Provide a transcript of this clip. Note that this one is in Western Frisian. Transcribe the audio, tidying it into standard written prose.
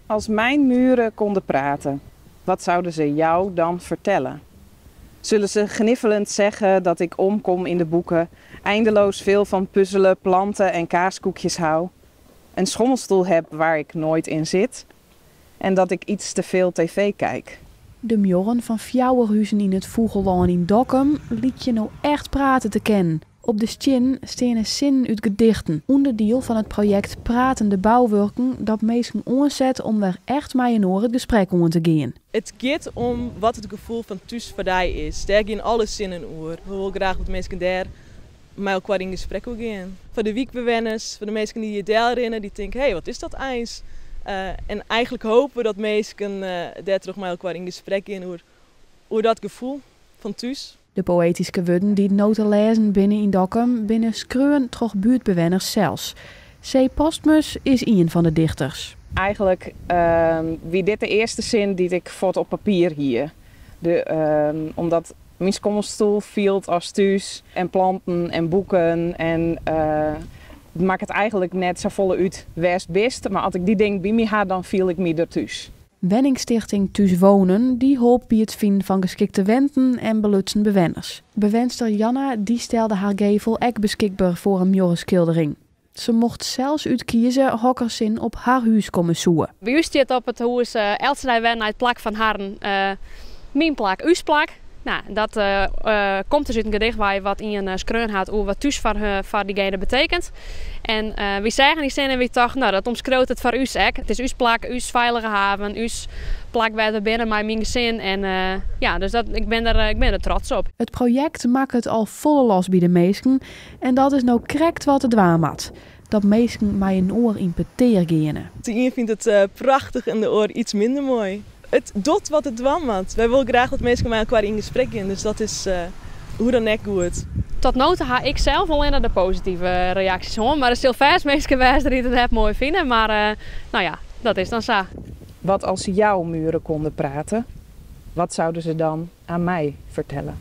Als mijn muren konden praten, wat zouden ze jou dan vertellen? Zullen ze gniffelend zeggen dat ik omkom in de boeken, eindeloos veel van puzzelen, planten en kaaskoekjes hou, een schommelstoel heb waar ik nooit in zit en dat ik iets te veel tv kijk? De muorren fan fjouwer huzen yn it Fûgellân yn Dokkum lykje no echt prate te kinnen. Op de stiennen steane sinnen út gedichten, ûnderdiel fan it projekt Pratende Bouwurken dat minsken oanset om wer echt mei-inoar it gesprek oan te gean. It giet om wat it gefoel fan thús foar dy is. Dêr gean alle sinnen oer. We wolle graach dat minsken dêr mei elkoar yn gesprek oer gean. Foar de wykbewenners, foar de minsken dy't hjir delrinne, dy't tinke, hé, wat is dat eins? En eigenlik hope we dat minsken dêrtroch mei elkoar yn gesprek gean oer oer dat gefoel fan thús. De poëtyske wurden dy't no te lêzen binne yn Dokkum binne skreaun troch buertbewenners sels. C. Postmus is ien fan de dichters. Eigenlik wie dit de earste sin dy't ik fuort op papier hie. Omdat myn skommelstoel fielt as thús en planten en boeken en it makket eigenlik net safolle út wêr'tst bist, mar as ik dy dingen by my ha, dan fiel ik my der thús. Wenningstichting Thús Wonen dy holp by it finen fan geskikte wenten en belutsen bewenners. Bewenster Janna dy stelde har gevel ek beskikber foar in muorreskildering. Se mocht sels útkieze hokker sin op har hûs komme soe. By ús stiet op it hûs eltse dei wer nei it plak fan harren, myn plak, ús plak. No, dat komt dus út in gedicht wei wat ien skreaun hat oer wat thús foar dygene betekent. En wy seagen dy sin en wy tochten, no, dat omskriuwt it foar ús ek. It is ús plak, ús feilige haven, ús plak wêr't we binne mei myn gesin. En ja, dus dat, ik bin der, ik bin der trots op. It projekt makket al folle los by de minsken en dat is no krekt wat it dwaan moat. Dat minsken mei inoar yn petear geane. De ien fynt it prachtich en de oar iets minder moai. It docht wat it dwaan moat. Wy wolle graach dat minsken mei elkoar yn gesprek gean, dus dat is hoe dan ek goed. Tot no ta ha ik sels allinne de positive reaksjes hân, mar der sil fêst minsken wêze dy't it net moai fine, mar no ja, dat is dan sa. Wat als jouw muren konden praten, wat zouden ze dan aan mij vertellen?